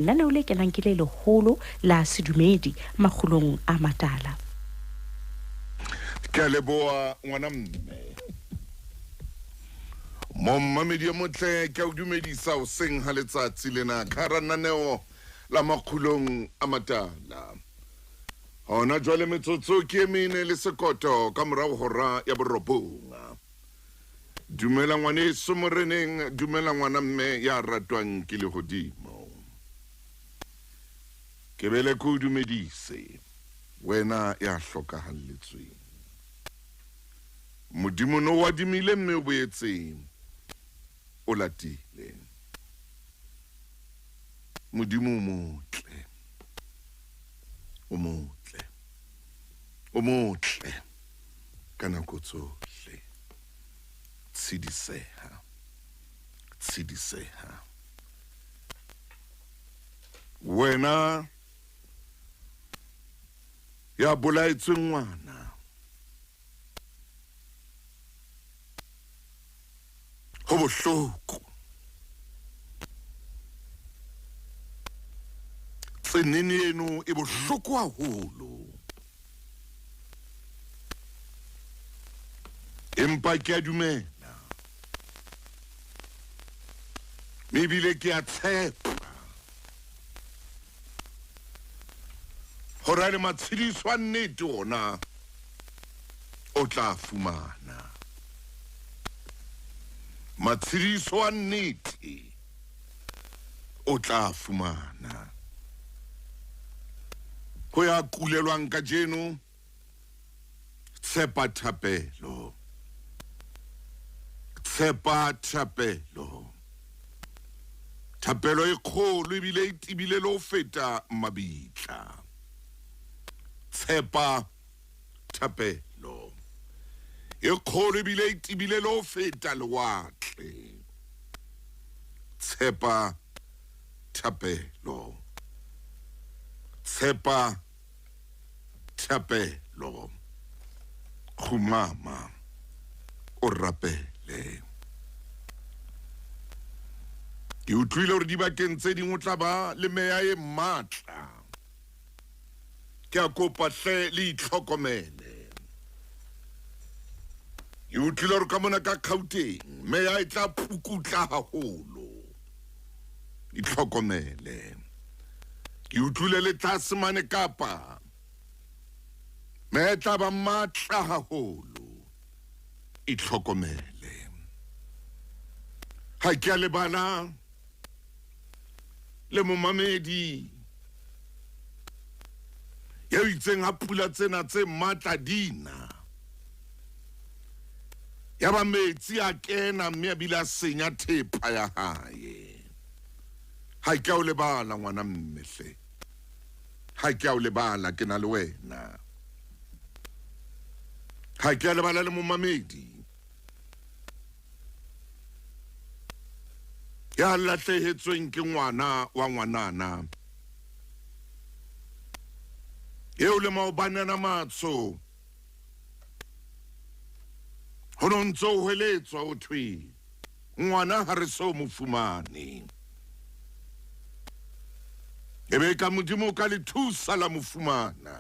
Lenaneo le kenang ke le leholo la sedumedi makgulong a matala. Ke a leboha ngwana mme. Mommamedi e motle ke a o dumedisa hoseng ha letsatsi lena ka hara naneo la makgulong a matala. Hona jwale metsotso ke e mene le sekoto ka morao hora ya borobong. Dumela ngwaneso moreneng, dumela ngwana mme ya ratwang ke lehodimo. Ke bele ke o dumedise wena ya hlokahalletsweng. Modimo no wadimile mme o boetse o latile. Modimo o motle, o motle, o motle ka nako tsohle. Tshediseha, tshediseha. Wena ya bolaetsweng ngwana, ho bohloko. Tsenene eno e bohloko haholo. Empa ke a dumela, mme ebile ke a tshepa hore a le matshediso a nnete ona o tla fumana. Matshediso a nnete o tla fumana. Ho ya kulelwang kajeno, tshepa thapelo. Tshepa thapelo. Thapelo e kgolo ebile e tebile le ho feta mabitla. Tshepa thapelo. E kgolo ebile e tebile le ho feta lewatle. Tshepa thapelo. Tshepa thapelo. Kgumama o rapele. Ke utlwile hore dibakeng tse ding o tla ba le meya e matla. Ke a kopa hle le itlhokomele. Ke utlwile hore ka mona ka Gauteng meya e tla pukutla haholo. Itlhokomele. Ke utlwile le tlase mane Kapa meya e tla ba matla haholo. Itlhokomele. Ha ke a lebala le momamedi eo itseng ha pula tsena tse matla dina ya ba metsi a kena mme a bile a senya thepa ya hae. Ha ke a o lebala ngwana mme hle, ha ke a o lebala, ke na le wena. Ha ke a lebala le momamedi ya lahlehetsweng ke ngwana wa ngwanana eo le maobanana matsho ho no ntse o hweletswa ho thwe ngwana ha re so mo fumane. E be ka Modimo ka le thusa la mo fumana.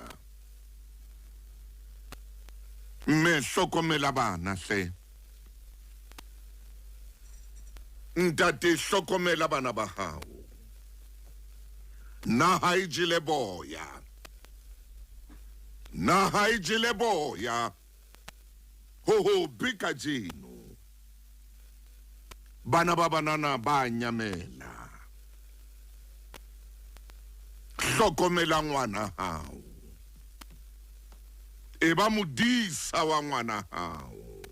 Mme hlokomela bana hle. Ntate hlokomela bana ba hao. Naha e jele boya. Naha e jele boya. Ho hobe kajeno. Bana ba banana ba nyamela. Hlokomela ngwana hao. Eba modisa wa ngwana hao.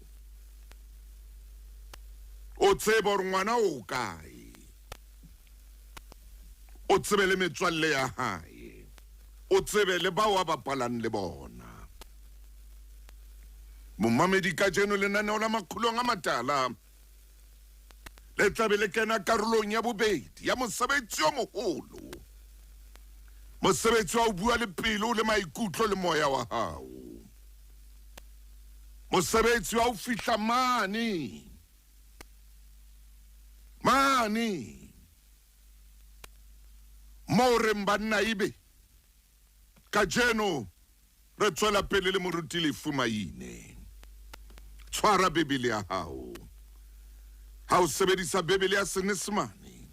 O tsebe hore ngwana o kae. O tsebe le metswalle ya hae. O tsebe le bao a bapalang le bona. Momamedi kajeno lenaneo la Makgulong a Matala le tlabe le kena karolong ya bobedi ya mosebetsi o moholo. Mosebetsi wa ho bua le pelo le maikutlo le moya wa hao. Mosebetsi wa ho fihla mane mane. O reng banna ebe kajeno re tswela pele le moruti Lefu Maine. Tshwara Bibele ya hao. Ha o sebedisa Bibele ya Senyesemane,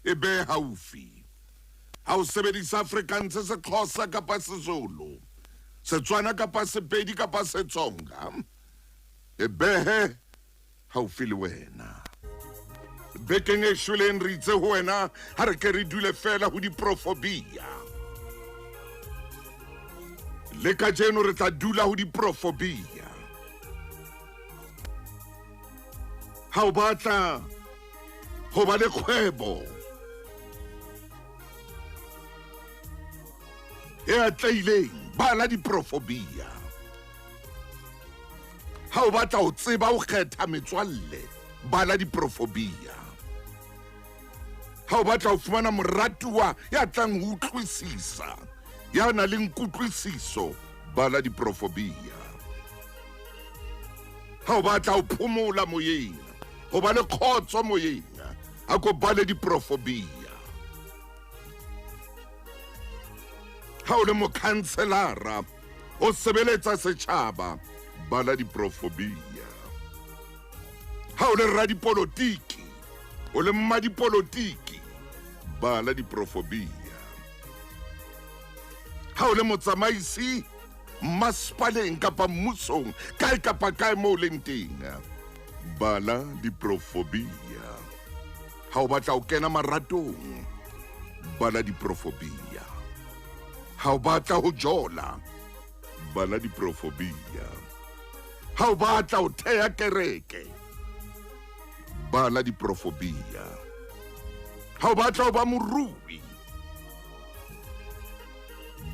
e behe haufi. Ha o sebedisa Afrikaans, Sexhosa kapa Sezulu, Setswana kapa Sepedi kapa Setsonga, e behe haufi le wena. Bekeng e shweleng re itse ho wena ha re ke re dule fela ho diprofobia. Le kajeno re tla dula ho diprofobia. Ha o batla ho ba le kgwebo e atlehileng, bala diprofobia. Ha o batla ho tseba ho kgetha metswalle, bala diprofobia. Ha o batla ho fumana moratuwa ya tlang ho utlwisisa, ya nang le kutlwisiso, bala diprofobia. Ha o batla ho phomola moyeng, ho ba le kgotso moyeng, a ko bale diprofobia. Ha o le mokhanselara, o sebeletsa setjhaba, bala diprofobia. Ha o le radipolotiki, o le mmadipolotiki, bala diprofobia. Ha o le motsamaisi masepaleng kapa mmusong, kae kapa kae moo o leng teng, bala diprofobia. Ha o batla ho kena maratong, bala diprofobia. Ha o batla ho jola, bala diprofobia. Ha o batla ho theha kereke, bala diprofobia. Ha o batla ho ba morui,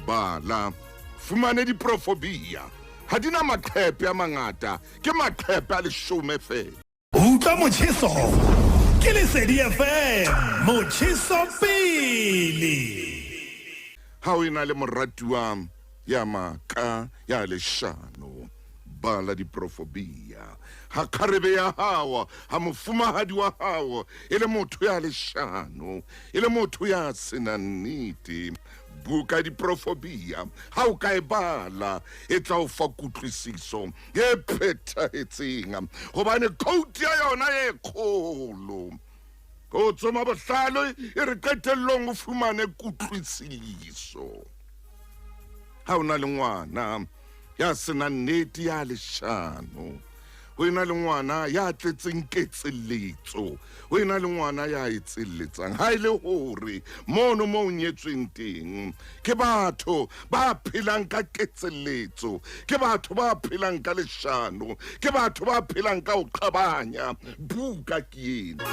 bala. Fumane diprofobia. Ha di na maqhepe a mangata, ke maqhepe a leshome feela. Utlwa motjheso ke Lesedi FM, motjheso pele. Ha o ena le moratuwa ya maka ya leshano, bala diprofobia. Ha kgarebe ya hao, ha mofumahadi wa hao e le motho ya leshano, e le motho ya senang nnete, buka diprofobia ha o ka e bala e tla o fa kutlwisiso e phethahetseng, hobane khoutu ya yona e kgolo o tsoma bohlale e re qetellong o fumane kutlwisiso. Ha o na le ngwana ya senang nnete ya leshano, ho ena le ngwana ya tletseng ketselletso, ho ena le ngwana ya etselletsang, ha e le hore mono mo o nyetsweng teng ke batho ba phelang ka ketselletso, ke batho ba phelang ka leshano, ke batho ba phelang ka ho qabanya, buka ke ena.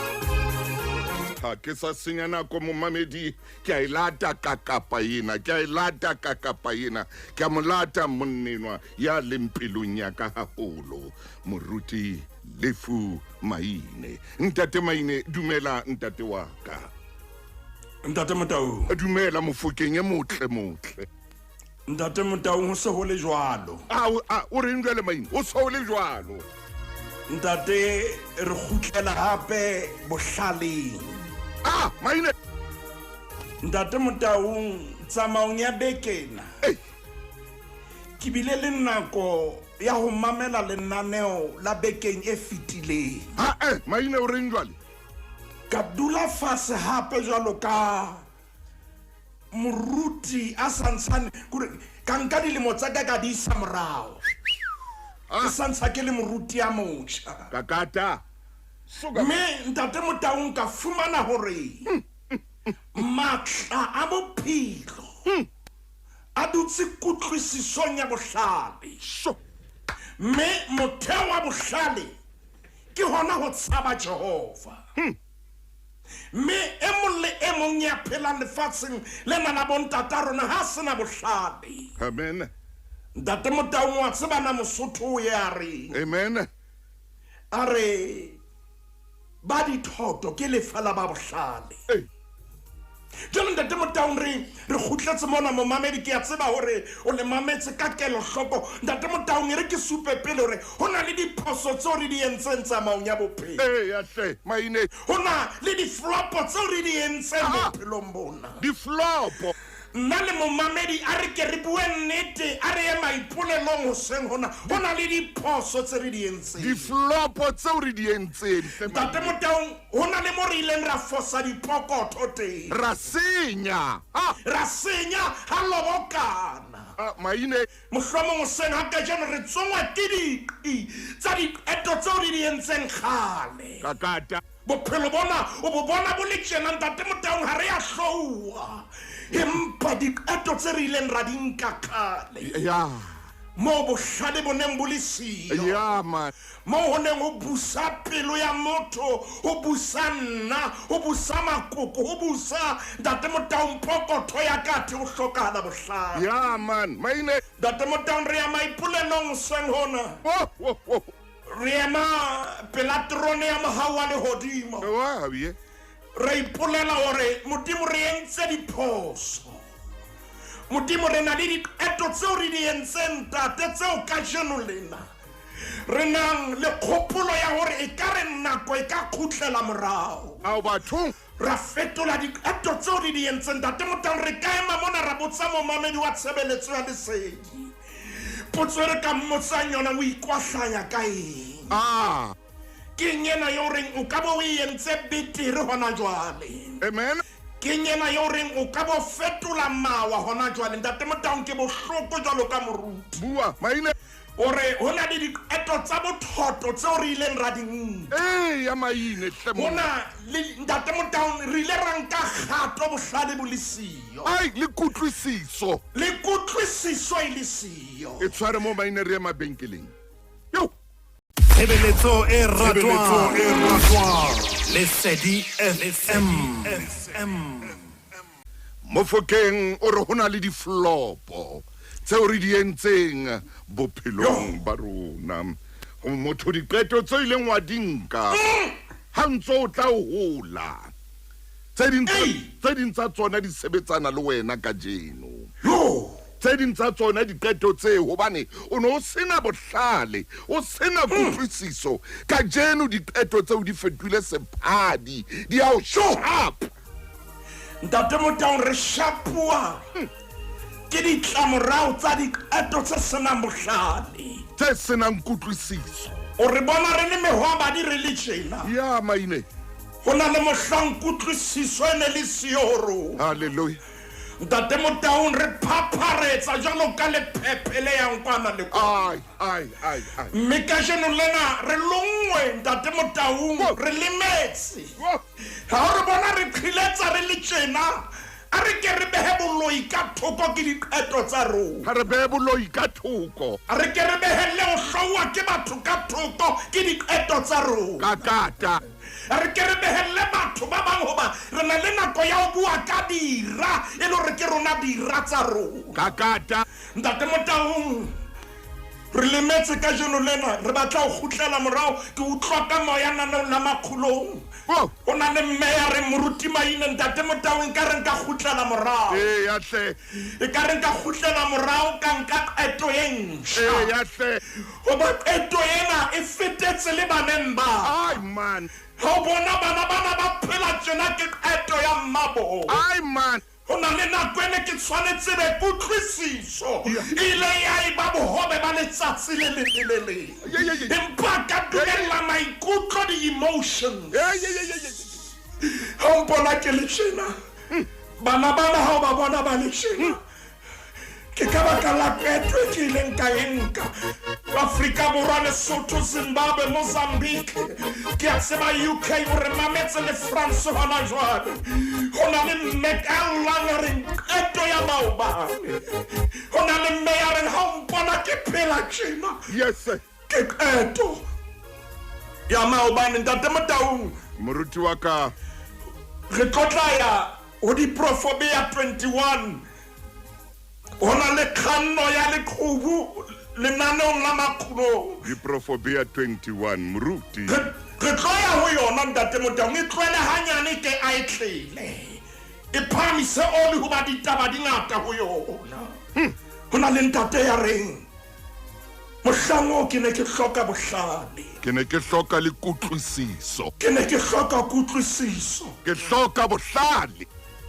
Ha ke sa senya nako momamedi, ke a e lata ka kapa ena, ke a e lata ka kapa ena, ke a mo lata monnenwa ya leng pelong ya ka haholo, moruti Lefu Maine. Ntate Maine, dumela ntate wa ka. Ntate Motaung. Dumela mofokeng e motle motle. Ntate Motaung, ho se ho le jwalo. A o reng jwale Maine? Ho se ho le jwalo. Ntate, re kgutlela hape bohlaleng. Ah, Maine. Ntate Motaung, tsamaong ya beke ena. Ei. Ke bile le nako ya ho mamela lenaneo la bekeng e fetileng. Ha Maine o reng jwale? Ka dula fatshe hape jwalo ka moruti a santshane, kore ka nka dilemo tsa ka ka di isa morao. Ke santsha ke le moruti a motjha. Kakata. Suka. Mme ntate Motaung ka fumana hore matla a bophelo a dutse kutlwisisong ya bohlale. Mme motheo wa bohlale ke hona ho tshaba Jehova. Mme e mong le e mong ya phelang lefatsheng lena la bontata rona ha sena bohlale. Amen. Ntate Motaung wa tseba na Mosotho o ye a reng? Amen. A re ba dithoto ke lefa la ba bohlale. Ei. Jwale Ntate Motaung, re re kgutletse mona. Momamedi, ke a tseba hore o le mametse ka kelohloko. Ntate Motaung, e re ke supe pele hore ho na le diphoso tseo re di entseng tsamaong ya bophelo. Eya hle, Maine. Ho na le diflopo tseo re di entseng Aha. bophelong bona. Diflopo. Nna le momamedi a re ke re bue nnete, a re ye maipolelong hoseng hona. Ho na le diphoso tse re di entseng. Diflopo tseo re di entseng hle, Ntate Maine. Motaung, ho na le mo re ileng ra fosa dipokotho teng. Ra senya. Ha. Ra senya ha lobokana. Ah, Maine. Mohlomong hoseng ha kajeno re tsongwa ke diqi tsa diqeto tseo re di entseng kgale. Kakata. Bophelo bona o bo bona bo le tjena, Ntate Motaung, ha re a hlouwa, empa diqeto tse re ileng ra di nka kgale, Ya. moo bohlale bo neng bo le siyo, Ya man. moo ho neng ho busa pelo ya motho, ho busa nna, ho busa makoko, ho busa Ntate Motaung pokotho ya ka, athe ho hlokahala bohlale. Ya man. Maine. Ntate Motaung, re ya maipolelong hoseng hona. Oh, oh, oh. Re ema pela terone ya mohau wa lehodimo. Wa ye. Re ipolela hore Modimo re entse diphoso. Modimo re na le diqeto tseo re di entseng, Ntate, tseo kajeno lena re nang le kgopolo ya hore e ka re nako e ka kgutlela morao, Ao bathong. ra fetola diqeto tseo re di entseng. Ntate Motaung, re ka ema mona ra botsa momamedi wa tshebeletso ya Lesedi potso e re ka mmotsang yona: o ikwahlanya ka eng? Ah. Ke eng ena yo reng o ka bo o e entse betere hona jwale? Amen. Ke eng ena yo reng o ka bo fetola mawa hona jwale? Ntate Motaung, ke bohloko jwalo ka moruti. Bua, Maine. Hore ho na le diqeto tsa bothoto tseo re ileng ra di nka. Ee ya Maine hle Ho monna. na le, Ntate Motaung, re ile ra nka kgato bohlale bo le siyo, Ai, le kutlwisiso. le kutlwisiso e le siyo. E tshware mo, Maine, re ye mabenkeleng. Yo. Tshebeletso e ratwang, Lesedi FM. Mofokeng o re ho na le diflopo tseo re di entseng bophelong ba rona. Motho, diqeto tseo ileng wa di nka ha ntse o tla o hola, tse ding Ei! tse ding tsa tsona di sebetsana le wena kajeno. Yo. Tse ding tsa tsona diqeto tseo, hobane o ne o sena bohlale, o sena kutlwisiso, kajeno diqeto tseo di fetohile sephadi, di a o sharp. Ntate Motaung, re shapuwa ke ditlamorao tsa diqeto tse senang bohlale, tse senang kutlwisiso. O re bona re le mehwabadi re le tjena. Ya Maine. Ho na le mohlang kutlwisiso e ne le siyo ho rona. Halleluja. Ntate Motaung, re phapharetsa jwalo ka lephephe le yang kwana le kwana. Ai, ai, ai, ai. Mme kajeno lena re lonngwe, Ntate Motaung, Wo. re lemetse. Wo. Ha o re bona re qhiletsa re le tjena, a re ke re behe boloi ka thoko, ke diqeto tsa rona. Ha re behe boloi ka thoko. A re ke re behelle ho hlouwa ke batho ka thoko, ke diqeto tsa rona. Kakata. A re ke re behelle batho ba bang hoba re na le nako ya ho bua ka dira, e le hore ke rona dira tsa rona. Kakata. Ntate Motaung, re lemetse kajeno lena, re batla ho kgutlela morao. Ke utlwa ka moya naneong la Makgolong, Oh. ho na le mme ya reng, "Moruti Maine, Ntate Motaung, nka re nka kgutlela morao, Ee ya hle. e ka re nka kgutlela morao, ka nka qeto e ntjha, Ee ya hle. hoba qeto ena e fetetse le baneng ba." Ai man. Ha o bona bana bana ba phela tjena, ke qeto ya mmabo. Ai man. Ho na le nako ene ke tshwanetse be kutlwisiso Yeah. e ile ya e ba bohobe ba letsatsi le leng le le leng, Yeah, yeah, yeah. empa ka dumella maikutlo, di-emotions. Ee, ye, ye, ye, ye. Ha o mpona ke le tjena, bana bana ha o ba bona ba le tjena, ke ka baka la qeto e ke ileng ka e nka. Afrika Borwa, Lesotho, Zimbabwe, Mozambique, ke a tseba UK o re mametse, le France hona jwale. Ho na le mme ka llang a reng qeto ya maobane. Ho na le mme ya reng ha o mpona ke phela tjena, Yes sir. ke qeto ya maobane. Ntate Motaung, Moruti wa ka. re tlo tla ya ho Diprofobea 21. Ho na le kganno ya leqhubu lenaneong la Makgolong. Diprofobia 21, moruti. Re tlo ya ho yona, Ntate Motaung. E tlohele hanyane ke a e tlele. E phahamise oli hoba ditaba di ngata ho yona. Ho na le ntate ya reng, mohlang oo ke ne ke hloka bohlale. Ke ne ke hloka le kutlwisiso. Ke ne ke hloka kutlwisiso. Ke hloka bohlale.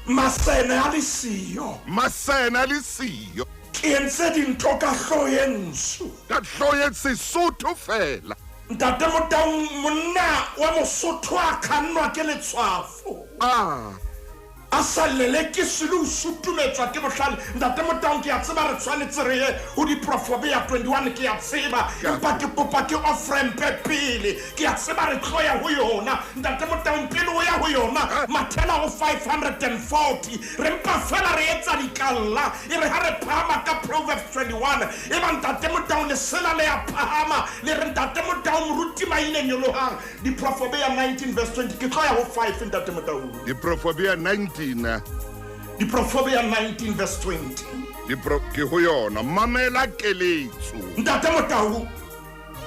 Masene a le siyo. Masene a le siyo. Ke entse dintho ka hlooho e ntsho. Ka hlooho e Sesotho feela. Ntate Motaung, monna wa Mosotho a kgannwa ke letshwafo. Ah. A sa lelekiswe le ho sutumetswa ke bohlale. Ntate Motaung, ke a tseba re tshwanetse re ye ho Diprofobea 21, ke a tseba, empa ke kopa ke offrampe pele. Ke a tseba re tlo ya ho yona. Ntate Motaung, pele o ya ho yona, mathela ho 540. Re mpa feela re etsa dikalla. E re ha re phahama ka Proverbs 21, eba Ntate Motaung lesela le a phahama, le re Ntate Motaung moruti Maine nyolohang. Diprofobea 19 verse 20. Ke tlo ya ho 5 Ntate Motaung. Diprofobea 19. Diprofobea 19 verse 20. Dipro ke ho yona. Mamela keletso. Ntate Motaung.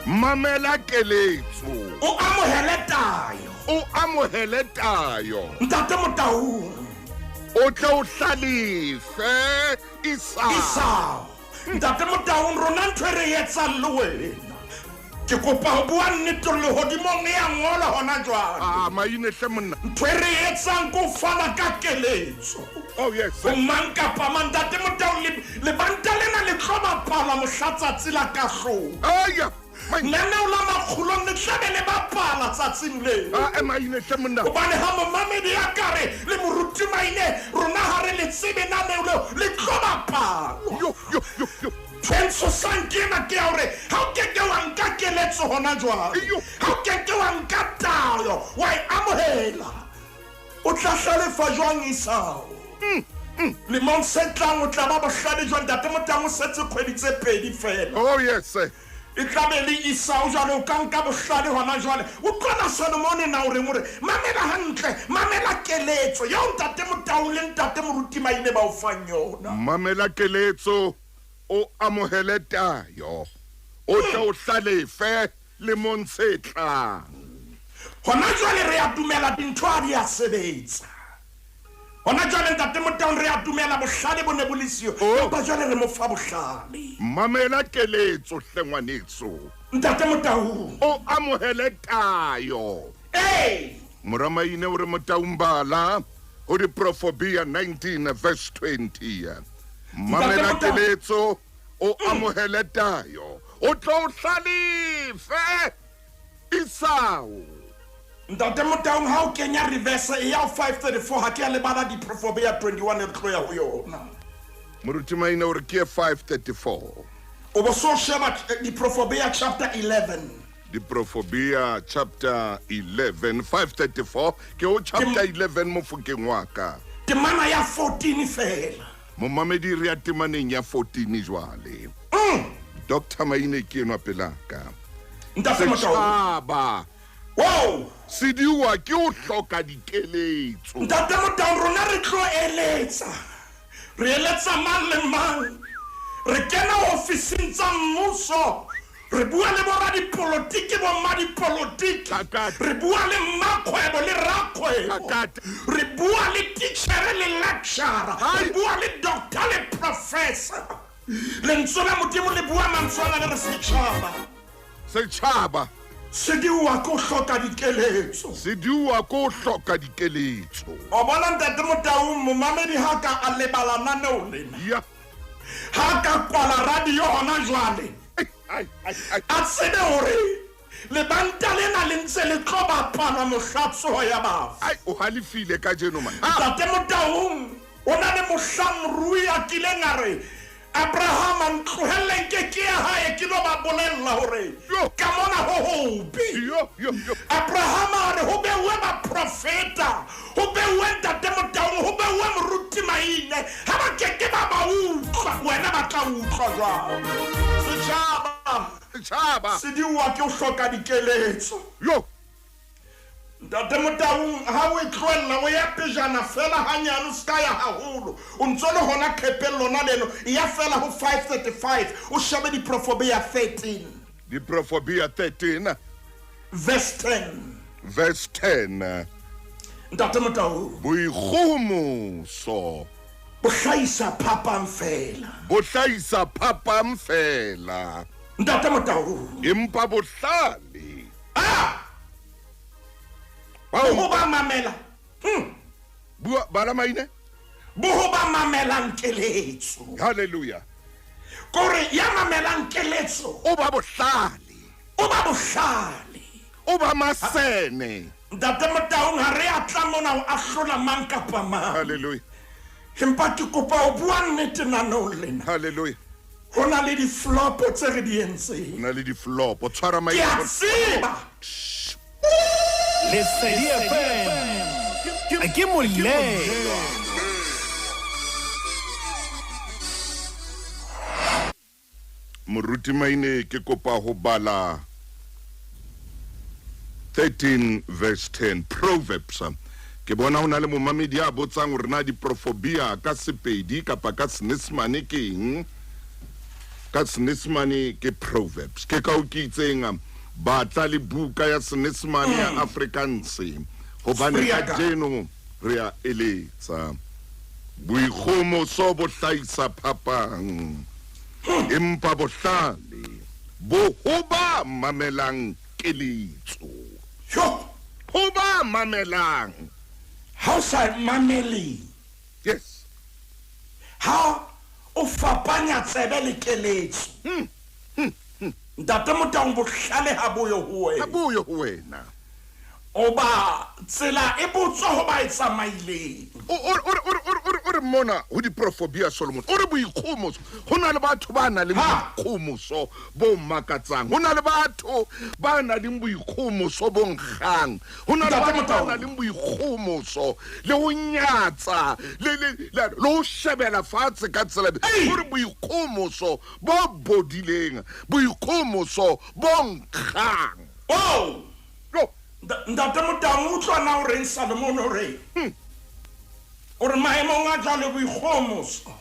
Mamela keletso. O amohele tayo. O amohele tayo. Ntate Motaung. O tle o hlalefe isao. Isao. Ntate Motaung rona ntho e re etsang le wena. Ke kopa ho bua nnete hore lehodimong e a ngola hona jwale. Ah, maine hle monna. Ntho e re etsang ke ho fana ka keletso. Oh yes. Ho mang kapa mang, Ntate Motaung, lebanta lena le tlo bapalwa mohla tsatsi la kahlolo. Aya. Lenaneo la makgolong le tla be le bapala tsatsing leo. Ah, eh, maine hle monna. Hobane ha momamedi a ka re le moruti Maine, rona ha re le tsebe naneo leo, le tlo bapalwa. Yo, yo, yo, yo. Ntho e ntshosang ke ena ke ya hore ha o keke wa nka keletso hona jwale, ha o keke wa nka tayo wa e amohela, o tla hlalefa jwang isao? Lemong se tlang o tla ba bohlale jwang? Ntate Motaung o setse kgwedi tse pedi feela. Oh yes. E tla be le isao jwale, o ka nka bohlale hona jwale. Utlwana Solomone na o reng? O re mamela hantle, mamela keletso eo Ntate Motaung le Ntate Moruti Maine ba o fang yona. Mamela keletso, o amohele tayo, o tle o hlalefe lemong se tlang. Hona jwale re a dumela dintho ha di a sebetsa. Hona jwale Ntate Motaung re a dumela bohlale bo ne bo le siyo, empa jwale re mo fa bohlale. Mamela keletso hle ngwaneso. Ntate Motaung. O amohele tayo. Ee. Mora Maine o re Motaung bala ho Diprofobia 19 verse 20. Mamela keletso, o amohele tayo, o tlo o hlalefe isao. Ntate Motaung ha o kenya reverse e ya 534, ha ke a lebala Diprofobia 21 re tlo ya ho yona. Moruti Maine o re ke 534. O bo so sheba Diprofobia chapter 11. Diprofobia chapter 11, 534 ke o chapter 11 mofokeng wa ka. Temana ya 14 fela. Momamedi re ya temaneng ya 14 jwale. Dr. Maine ke enwa pelaka. Ntate Motaung. Setjhaba. Wow! Sediwa ke o hloka dikeletso. Ntate Motaung rona re tlo eletsa. Re eletsa mang le mang. Re kena ofising tsa mmuso. Re bua le boradipolotiki, bommadipolotiki. Re bua le mmakgwebo le rakgwebo. Re bua le titjhere le lecturer. Re bua le doctor le professor. Lentswe la Modimo le bua mantswe ana le re setjhaba. Setjhaba. Sediwa ko hloka dikeletso. Sediwa ko hloka dikeletso. O bona Ntate Motaung, momamedi ha ka a lebala naneo lena. Ya. Ha ka kwala radio hona jwale. A tsebe hore lebanta lena le ntse le tlo bapala mohla tsoho ya bafu. Ai, o halefile kajeno man. Ntate Motaung, o na le mohlang morui a kileng a re, Abraham, ntlohelleng ke ke ya hae, ke lo ba bolella hore ka mona ho hobe. Abraham a re ho beuwe baprofeta, ho beuwe Ntate Motaung, ho beuwe moruti Maine, ha ba keke ba ba utlwa, wena ba tla utlwa jwang? Setjhaba. Setjhaba. Sediwa ke o hloka dikeletso. Yo. Ntate Motaung, ha o e tlohella o ya pejana fela hanyane, o ska ya haholo. O ntso le hona qhepeng lona leno, e ya fela ho 535, o shebe Diprofobia 13. Diprofobia 13. Verse 10. Verse 10. Ntate Motau. Boikgohomoso. Bo hlahisa phapang feela. Bo hlahisa phapang feela. Ntate Motau. Empa bohlale. Ah! Boho ba mamela. Bua, bala maine. Boho ba mamelang keletso. Hallelujah. Kore ya mamelang keletso. O ba bohlale. O ba bohlale. O ba masene. Ntate Motaung, ha re a tla mona ho ahlola mang kapa mang. Hallelujah. Empa ke kopa ho bua nnete naneong lena. Hallelujah. Ho na le diflopo tse re di entseng. Ho na le diflopo. Tshwara Ke a tseba. Lesedi FM ke molelo. Moruti Maine, ke kopa ho bala 13 verse 10 Proverbs. Ke bona ho na le momamedi ya botsang hore na diprofobia ka Sepedi kapa ka Senyesemane ke eng. Ka Senyesemane ke Proverbs. Ke ka o ke itseng batla le buka ya Senyesemane ya Afrikaans, hobane kajeno re a eletsa. Boikgohomoso bo hlahisa phapang, empa bohlale bo ho ba mamelang keletso. Ho ba mamelang. Ha o sa mamele. Yes. Ha o fapanya tsebe le keletso. Ntate Motaung, bohlale ha bo yo ho wena. Ha bo yo ho wena. Oba tsela e botswa ho ba e tsamaileng. O re mona ho diprofobia Solomon. O re boikgohomoso. Ho na le batho ba nang le boikgohomoso bo makatsang. Ho na le batho ba nang le boikgohomoso bo nkgang. Ho na le batho ba nang le boikgohomoso le ho nyatsa le le ho shebela fatshe ka tsela. O re boikgohomoso bo bodileng, boikgohomoso bo nkgang. Oh! Ntate Motaung, utlwa na o reng Solomon o re? O re maemong a jwale boikgohomoso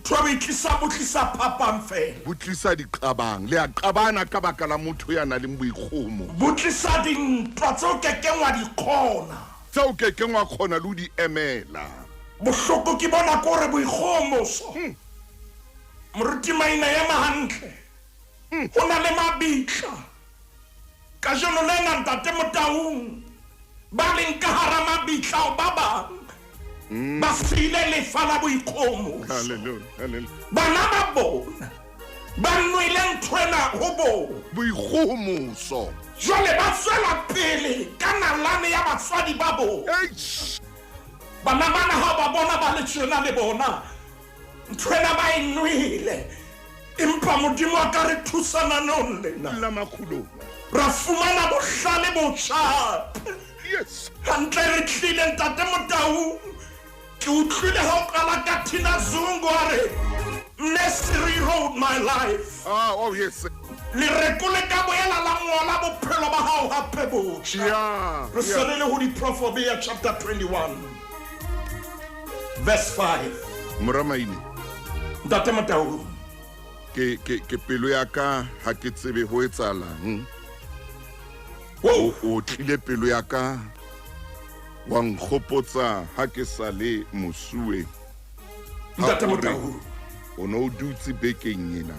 ntho bo itlisa, bo tlisa phapang fela. Bo tlisa diqabang. Le a qabana ka baka la motho ya nang le boikgohomoso. Bo tlisa dintwa tseo kekeng wa di kgona. Tseo kekeng wa kgona le ho di emela. Bohloko ke bona ke hore boikgohomoso. Moruti Maina, ema hantle. Ho na le mabitla. Kajeno lena Ntate Motaung, ba leng ka hara mabitla ao ba bang ba siile lefa la boikgohomoso. Hallelujah. Bana ba bona ba nwele ntho ena ho bona. Boikgohomoso. Jwale ba tswela pele ka nalane ya batswadi ba bona. Bana bana ha ba bona ba le tjena le bona, ntho ena ba e nwele. Empa Modimo a ka re thusa naneong lena. La makgulong. Ra fumana bohlale botjha. Yes. Hantle re tlile Ntate Motaung. Ke utlwile ha o qala ka Tina Zungu a re, Mercy rewrote my life. Ah, oh yes. Lereko le ka boela la ngola bophelo ba hao hape botjha. Yeah. Re se re le ho Diprofobia chapter 21 verse 5. Mora Maine. Ntate Motaung. Ke pelo ya ka ha ke tsebe ho etsahalang. O tlile pelo ya ka wa nkgopotsa ha ke sa le mosuwe. Ntate Motaung. O no dutse bekeng ena.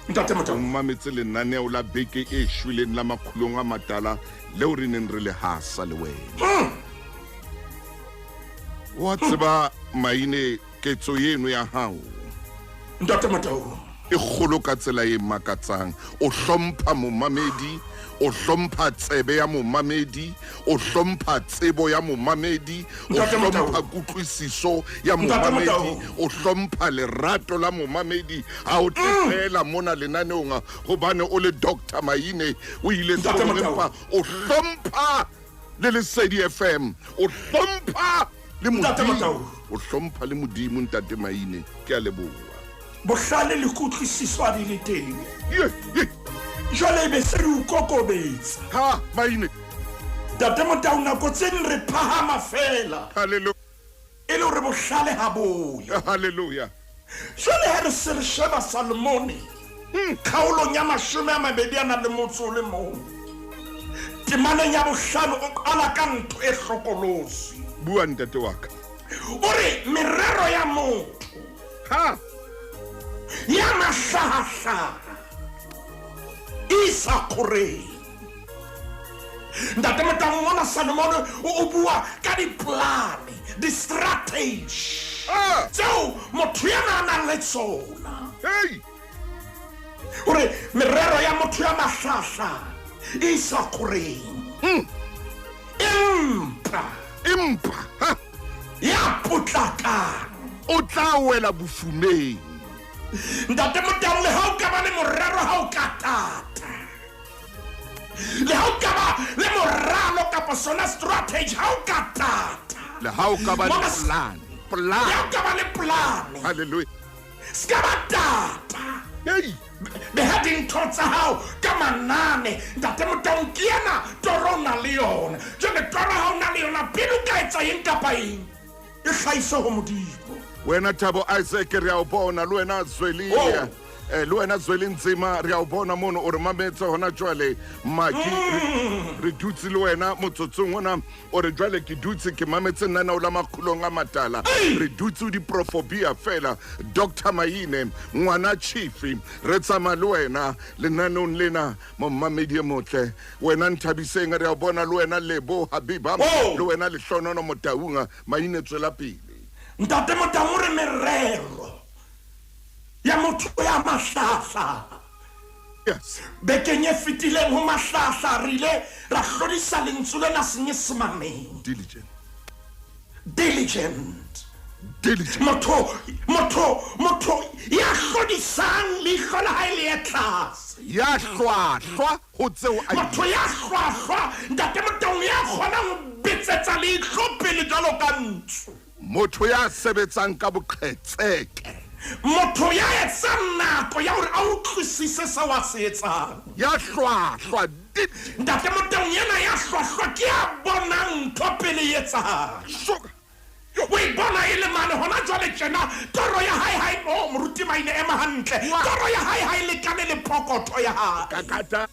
Ntate Motaung. O mametse lenaneo la beke e shweleng la makgulong a matala leo re neng re le hasa le wena. Wa tseba Maine, ketso eno ya hao. Ntate Motaung. E kgolo ka tsela e makatsang. O hlompha momamedi, o hlompha tsebe ya momamedi, o hlompha tsebo ya momamedi, o hlompha kutlwisiso ya momamedi, o hlompha lerato la momamedi. Ha o tle fela mona lenaneong hobane o le Dr. Maine, o ile sekolong, empa o hlompha le Lesedi FM, o hlompha le Modimo, o hlompha le Modimo. Ntate Maine, ke a leboha. Bohlale le kutlwisiso ha di le teng. Jwale ebe se re o kokobetsa. Ha, Maine. Ntate Motaung, nako tse ding re phahama fela. Hallelujah. E le hore bohlale ha bo yo. Hallelujah. Jwale ha re se re sheba Salomone, kgaolong ya 22 a nang le motso o le mong. Temaneng ya bohlano o qala ka ntho e hlokolosi. Bua ntate wa ka. O re merero ya motho Ha! ya mahlahahlaha e isa kgoreng. Ntate Motaung mona Salomone o bua ka diplane, di-strategy tseo motho yena a nang le tsona. Hey! O re merero ya motho ya mahlahahlaha e isa kgoreng. Empa Empa ha ya potlakang o tla wela bofumeng. Ntate Motaung, le ha o ka ba le morero, ha o ka tata, le ha o ka ba le moralo kapa sona strategy, ha o ka tata, Le ha o ka ba le plan. Le ha Plan. o ka ba le plan, Hallelujah. se ka ba tata. Hey! Beha dintho tsa hao ka manane. Ntate Motaung, ke ena toro o na le yona. Jwale toro ha o na le yona, pele o ka etsa eng kapa eng, e hlahise ho Modimo. Wena Thabo Isaac re a o bona, le wena Zweli. Oh. Le wena Zweli Ntsima re a o bona mono, o re mametse hona jwale. Maki re dutse le wena motsotsong ona, o re jwale ke dutse ke mametse lenaneo la Makgulong a Matala. Re dutse o diprofobia fela. Dr. Maine, ngwana Chief, re tsamaya le wena lenaneong lena, momamedi e motle. Wena Nthabiseng re a o bona, le wena Lebo Habiba, Oh. le wena Lehlonono Motaung. Maine tswela pele. Ntate Motaung o re merero ya motho ya mahlahahlaha. Yes. Bekeng e fetileng ho mahlahahlaha re ile ra hlodisa lentswe lena Senyesemaneng. Diligent. Diligent. Diligent. Motho, motho, motho ya hlodisang leihlo la hae le ye tlase. Ya hlwahlwa ho tseo a Motho ya hlwahlwa, Ntate Motaung, ya kgonang ho betsetsa leihlo pele jwalo ka ntsu. Motho ya sebetsang ka boqhetseke. Motho ya etsang nako ya hore a utlwisise seo a se etsang. Ya hlwahlwa. Ntate Motaung yena ya hlwahlwa ke ya bonang ntho pele e etsahala. Sugar. O e bona e le mane hona jwale tjena, toro ya hae ha e, oh, moruti Maine ema hantle. Toro ya hae ha e lekane le pokotho ya hae. Kakata.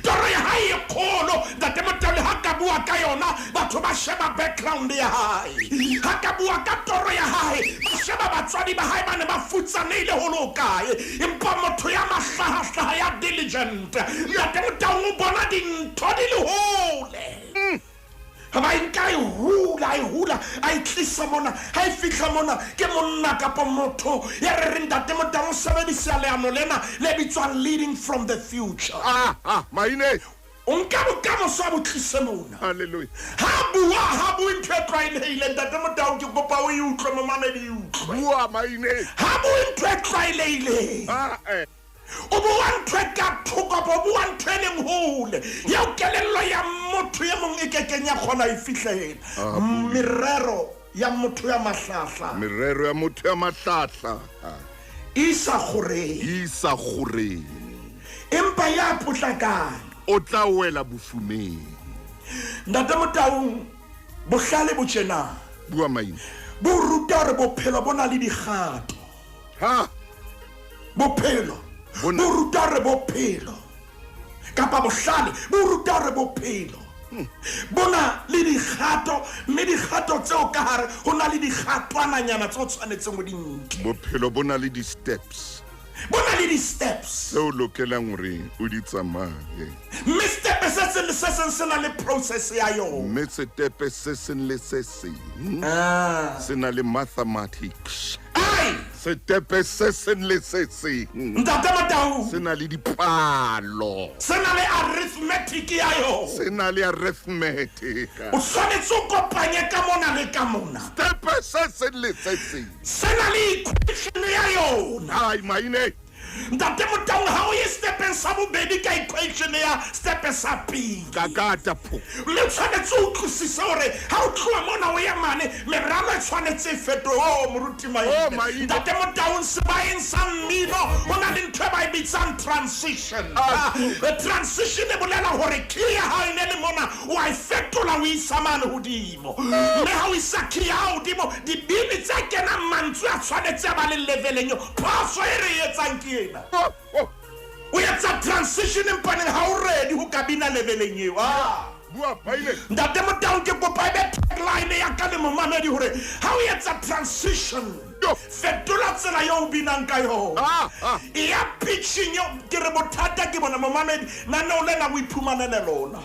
Toro ya hae e kgolo. Ntate Motaung, le ha ka bua ka yona, batho ba sheba background ya hae. Ha ka bua ka toro ya hae, ba sheba batswadi ba hae ba ne ba futsanehile ho le ho kae. Empa motho ya mahlahahlaha, ya diligent, Ntate Motaung, o bona dintho di le hole. Ha ba e nka e hula, e hula, a e tlisa mona. Ha e fihla mona, ke monna kapa motho ya re reng Ntate Motaung o sebedisa leano lena le bitswang leading from the future. Maine. O nka bokamoso a bo tlise mona. Hallelujah. Ha bua, ha bue ntho e tlwaelehileng. Ntate Motaung, ke kopa o e utlwe, momamedi e utlwe. Bua, Maine. Ha bue ntho e tlwaelehileng. O bua ntho e ka thoko kapa o bua ntho e leng hole, eo kelello ya motho e mong e kekeng ya kgona ho e fihlela. Merero ya motho ya mahlahla. Merero ya motho ya mahlahla. Isa kgoreng. Isa kgoreng. Empa ya potlakang. O tla wela bofumeng. Ntate Motaung, bohlale bo tjena. Bua Maine. Bo ruta hore bophelo bo na le dikgato. Ha! Bophelo bo ruta hore bophelo kapa bohlale bo ruta hore bophelo bo na le dikgato, mme dikgato tseo ka hare ho na le dikgatwananyana tseo tshwanetseng ho di nke. Bophelo bo na le di-steps. Bo na le di-steps. Tseo lokelang hore o di tsamaye. Mme stepe se seng le se seng se na le process ya yona. Mme setepe se seng le se seng se na le mathematics. Ai! Setepe se seng le se seng Ntate Motaung, se na le dipalo. Se na le arithmetic ya yona. Se na le arithmetic. O tshwanetse o kopanye ka mona le ka mona. Setepe se seng le se seng se na le equation ya yona. Ai, Maine. Ntate Motaung, ha o ye stepeng sa bobedi ka equation ya stepe sa pele. Kakata pho. Mme o tshwanetse o utlwisise hore ha o tloha mona o ya mane, meralo e tshwanetse e fetohe. Oh, moruti Maine. Oh, Maine. Ntate Motaung, sebaeng sa mmino ho na le ntho e ba e bitsang transition. Transition e bolela hore key ya hao e ne le mona, o a e fetola o isa mane hodimo. Mme ha o isa key ya hao hodimo, dibini tse kenang mantswe a tshwanetse a ba le leveleng eo. Phoso e re e etsang ke ena. Oh, oh. O etsa transition empaneng ha o ready ho ka bina leveleng eo. Ah. Bua Baile. Ntate Motaung ke kopa ebe tagline ya ka le momamedi hore ha o etsa transition Yo. fetola tsela eo o binang ka yona. Ah, ah. E ya pitching eo ke re bothata ke bona momamedi naneo lena o iphumanele lona.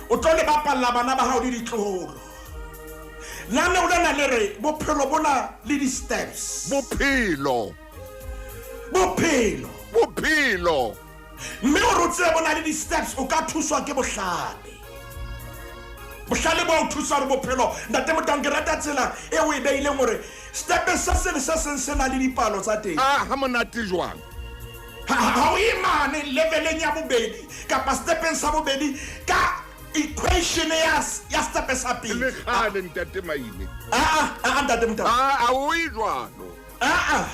O tlo le bapalla bana ba hao le ditloholo. Naneo lena le re bophelo bona le di-steps. Bophelo. Bophelo. Bophelo. Mme hore o tsebe bona le di-steps o ka thuswa ke bohlale. Bohlale bo o thusa hore bophelo ntate Motaung ke rata tsela e o e beileng hore step se seng le se seng se na le dipalo tsa teng. Ah, ha monate jwang? Ha o ye mane leveleng ya bobedi kapa stepeng sa bobedi ka equation ya ya step sa pele. Le kgale ntate Maine. Ah ah ntate Motaung. Ah, a o e jwalo. Ah ah.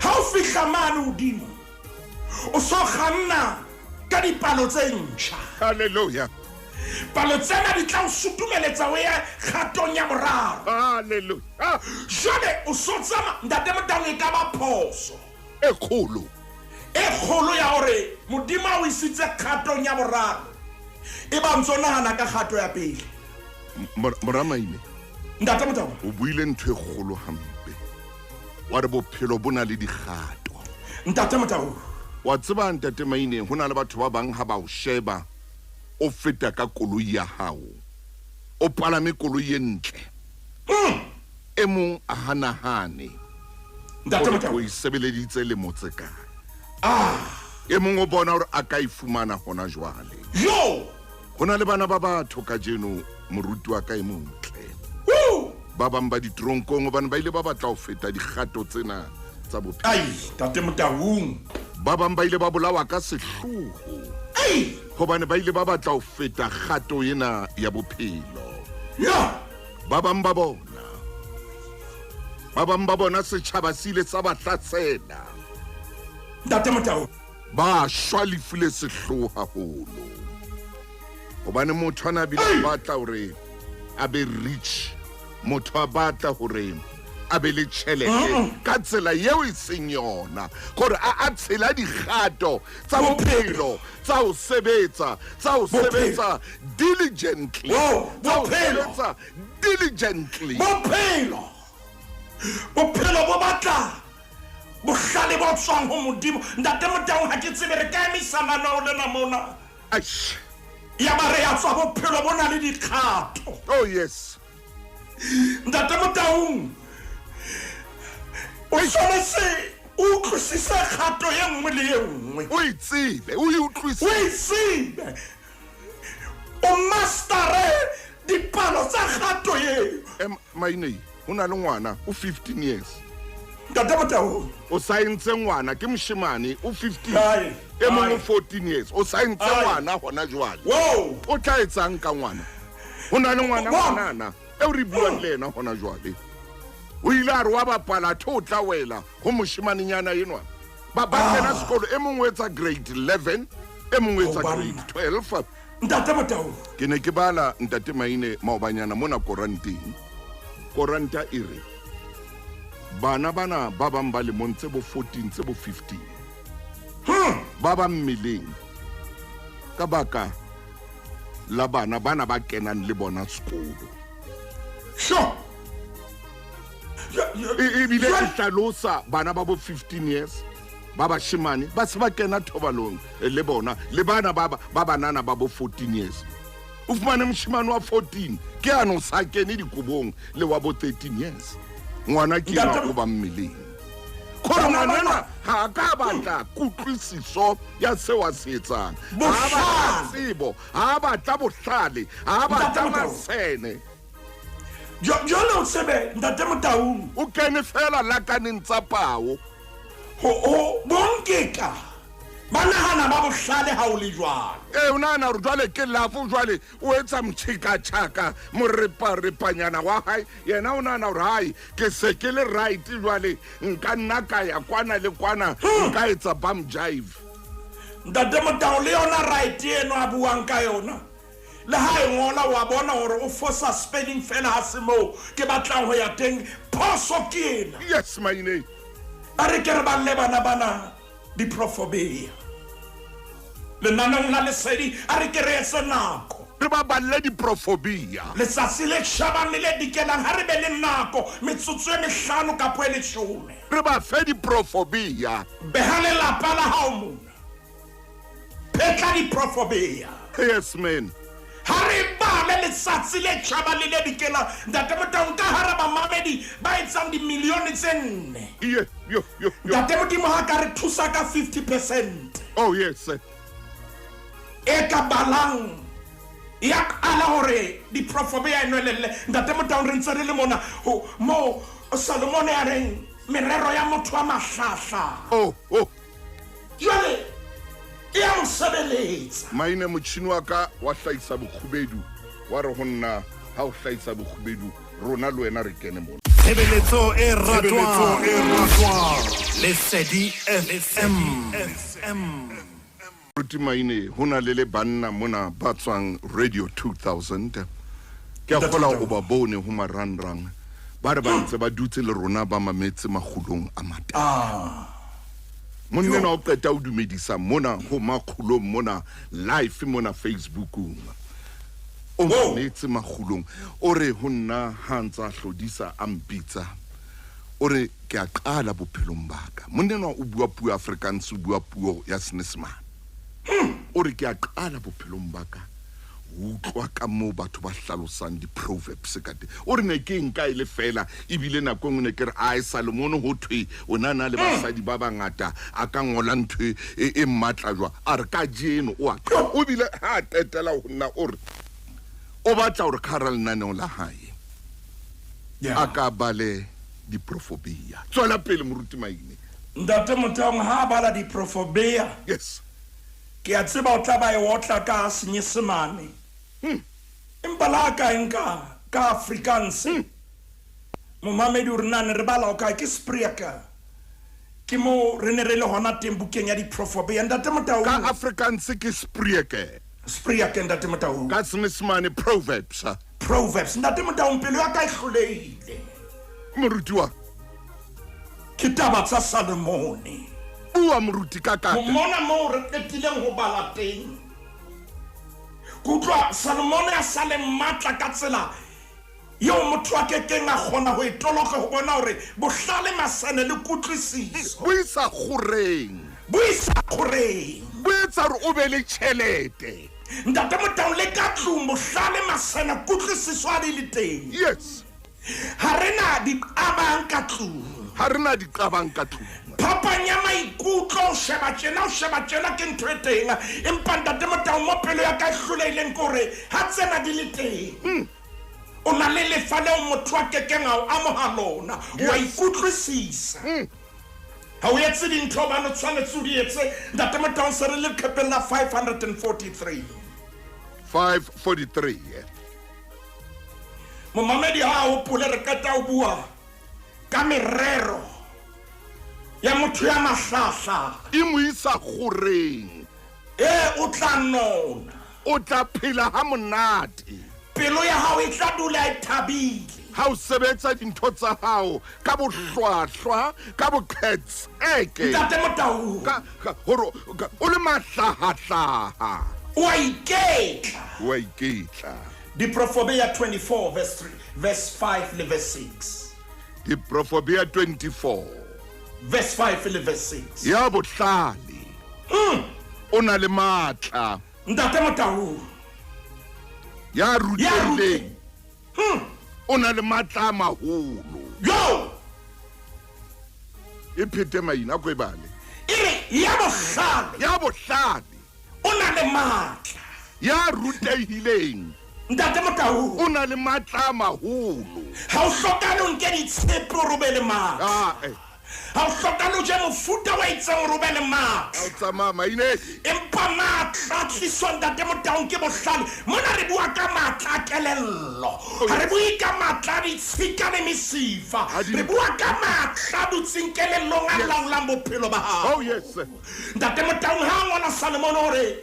Ha o fihla mane hodimo o so kganna ka dipalo tse ntjha. Hallelujah. Palo tsena di tla o sutumeletsa o ye kgatong ya boraro. Hallelujah. Ah. Jwale o so tsamaya ntate Motaung e ka ba phoso E kgolo. E kgolo ya hore Modimo a o isitse kgatong ya boraro. E ba ntso nahana ka kgato ya pele. Mora Maine. Ntate Motaung. O buile ntho e kgolo hampe. Wa re bophelo bo na le dikgato. Ntate Motaung. Wa tseba ntate Maine ho na le batho ba bang ha ba o sheba o feta ka koloi ya hao. O palame koloi e ntle. E mong a hanahane. Ntate Motaung. O e sebeleditse lemo tse kae. Ah. E mong o bona hore a ka e fumana hona jwale. Yo! Ho na le bana ba batho kajeno moruti wa ka e motle. Woo! Ba bang ba ditronkong hobane ba ile ba batla ho feta dikgato tsena tsa bophelo. Ai, ntate Motaung. Ba bang ba ile ba bolawa ka sehloho. Ai! Hobane ba ile ba batla ho feta kgato ena ya bophelo. Ya! Ba bang ba bona. Ba bang ba bona setjhaba se ile sa ba hlasela. Ntate Motaung. Ba shwa lefu le sehloho haholo. Hobane motho ana bile a batla hore a be rich. Motho a batla hore a be le tjhelete ka tsela eo e seng yona. Hore a tshela dikgato tsa bophelo, tsa ho sebetsa, tsa ho sebetsa diligently. Tsa ho sebetsa diligently. Bophelo. Bophelo bo batla bohlale bo tswang ho Modimo. Ntate Motaung ha ke tsebe re ka emisana na o lena mona. Eish. Ya ba re ya tswa bophelo bo na le dikgato. Oh yes. Ntate Motaung o tshwanetse o utlwisise kgato e nngwe le e nngwe. O e tsebe, o e utlwisise. O e tsebe. O mastere dipalo tsa kgato eo. Maine, ho na le ngwana o 15 years. Ntate Motaung. O saentse ngwana ke moshemane o 15. E mong o 14 years. O saentse ngwana hona jwale. Wow. O tla etsang ka ngwana? Ho na le ngwana ngwanana eo re buang le yena hona jwale. O ile a re wa bapala tho o tla wela ho moshimanenyana enwa. Ba ba kena sekolo e mong o etsa grade 11, e mong o etsa grade 12. Ntate Motaung. Ke ne ke bala ntate Maine maobanyana mona koranteng. Koranta e re bana bana ba bang ba lemong tse bo 14 tse bo 15. Ba ba mmeleng ka baka la bana bana ba kenang le bona sekolo. Sure. Ebile e hlalosa bana ba bo 15 years ba bashemane ba se ba kena thobalong le bona le bana ba ba banana ba bo 14 years. O fumane moshemane wa 14 ke ano sa kene dikobong le wa bo 13 years. Ngwana ke yena o ba mmeleng. Khore ngwana ha ka batla kutlwisiso ya seo a se etsang. Ha batla tsebo, ha batla bohlale, ha batla masene. Jwale o tsebe ntate Motaung. O kene fela lakaneng tsa pao. Ho bonkeka. Ba nahana ba bohlale ha o le jwalo. Eh o nahana hore jwale ke lafo jwale o etsa mtjhikatjhaka moreparepanyana wa hae. Yena o nahana hore hai ke se ke le right jwale nka nna ka ya kwana le kwana nka etsa bum jive. Ntate Motaung le yona right eno a buang ka yona. Le ha e ngola wa bona hore o fosa spelling fela ha se moo ke batlang ho ya teng phoso ke ena. Yes Maine. A re ke re balle bana bana. Diprofobia lenaneong la Lesedi, a re ke re etse nako, re ba balle diprofobia. Letsatsi le tjhabang le le dikelang, ha re be le nako metsotso e 5 kapa e 10, re ba fe diprofobia. Beha lelapa la hao mona, phetla diprofobia. Yes man. Ha re bale letsatsi le tjhabang le le dikelang, Ntate Motaung, ka hara bamamedi ba etsang dimilione tse 4. Ye, yo, yo, yo. Ntate Modimo ha ka re thusa ka 50%. Oh yes. E ka balang ya qala hore diprofobia e nwelelle. Ntate Motaung, re ntse re le mona ho mo Solomon ya reng merero ya motho wa mahlahla. Oh, oh. Jwale e ya mo sebeletsa. Maine motjhini wa ka wa hlahisa bokgubedu, wa re ho nna ha o hlahisa bokgubedu rona le wena re kene mona. Tshebeletso e ratwang Lesedi FM. Ruti Maine, ho na le le banna mona ba tswang Radio 2000. Ke a kgola o ba bone ho marangrang. Ba re ba ntse ba dutse le rona ba mametse makgulong a matala. Monna enwa o qeta o dumedisa mona ho makgulong mona live mona Facebookong. O mametse makgulong. O re ho nna ha ntsa hlodisa a mpitsa. O re ke a qala bophelong ba ka. Monna enwa o bua puo Afrikaans, o bua puo ya Senyesemane. O re ke a qala bophelong ba ka ho utlwa ka moo batho ba hlalosang di-proverbs ka teng. O re ne ke nka e le fela, ebile nako e nngwe ne ke re ae Salomone ho thwe o na na le basadi ba bangata a ka ngola ntho e matla jwang. A re kajeno o a o bile ha a qetela ho nna o re o batla hore ka hara lenaneo la hae a ka bale diprofobia. Tswela pele Moruti Maine. Ntate Motaung ha bala diprofobia. Yes. Ke a tseba o tla ba e otla ka Senyesemane. Empa la ka nka ka Afrikaans. Momamedi o re nane re bala o kae ke Spreker. Ke mo re ne re le hona teng bukeng ya diprofobia. Ntate Motaung. Ka Afrikaans ke Spreker. Spreker Ntate Motaung. Ka Senyesemane Proverbs. Proverbs. Ntate Motaung pelo ya ka e hlolehile. Moruti wa. Ke taba tsa Salomone. Bua moruti ka ka. Mona moo re qetileng ho bala teng. Ke utlwa Salomone a sa le matla ka tsela eo motho a kekeng a kgona ho e toloka ho bona hore bohlale masene le kutlwisiso. Bo isa kgoreng. Bo isa kgoreng. Bo etsa hore o be le tjhelete. Ntate Motaung le ka tlung bohlale masene kutlwisiso a di le teng. Yes. Ha re na diqabang ka tlung. Ha re na diqabang ka tlung. Phapang ya maikutlo, o sheba tjena, o sheba tjena ke ntho e teng. Empa Ntate Motaung mo pelo ya ka e hlolehileng ke hore ha tsena di le teng. O na le lefa leo motho a kekeng a o amoha lona. Wa ikutlwisisa. Ha o etse dintho hobane o tshwanetse o di etse. Ntate Motaung se re le leqhepeng la 543. 543. Momamedi ha a hopole re qeta ho bua ka merero ya motho ya mahlahla. E mo isa kgoreng. E o tla nona. O tla phela ha monate. Pelo ya hao e tla dula e thabile. Ha o sebetsa dintho tsa hao ka bohlwahlwa, ka boqhetseke. Ntate Motaung. Ka hore o le mahlahahlaha. O a iketla. O a iketla. Diprofobia 24 verse 3, verse 5 le verse 6. Diprofobia 24 verse 5 le verse 6. Ya bohlale. O na le matla. Ntate Motaung. Ya rutehileng. O na le matla a maholo. Yo. E phete maina ko e bale. E re ya bohlale. Ya bohlale. O na le matla. Ya rutehileng. Ntate Motaung. O na le matla a maholo. Ha o hlokane o nke ditshepe o robe le matla. Ha o hlokane o je mofuta wa itseng o robe le matla. Ha o tsamaya maine. Empa matla a tliswa Ntate Motaung ke bohlale. Mona re bua ka matla a kelello. Ha re bue ka matla a ditshika le mesifa. Re bua ka matla a dutseng kelellong a laolang bophelo ba hao. Oh yes. Ntate Motaung ha ngwana Salomone hore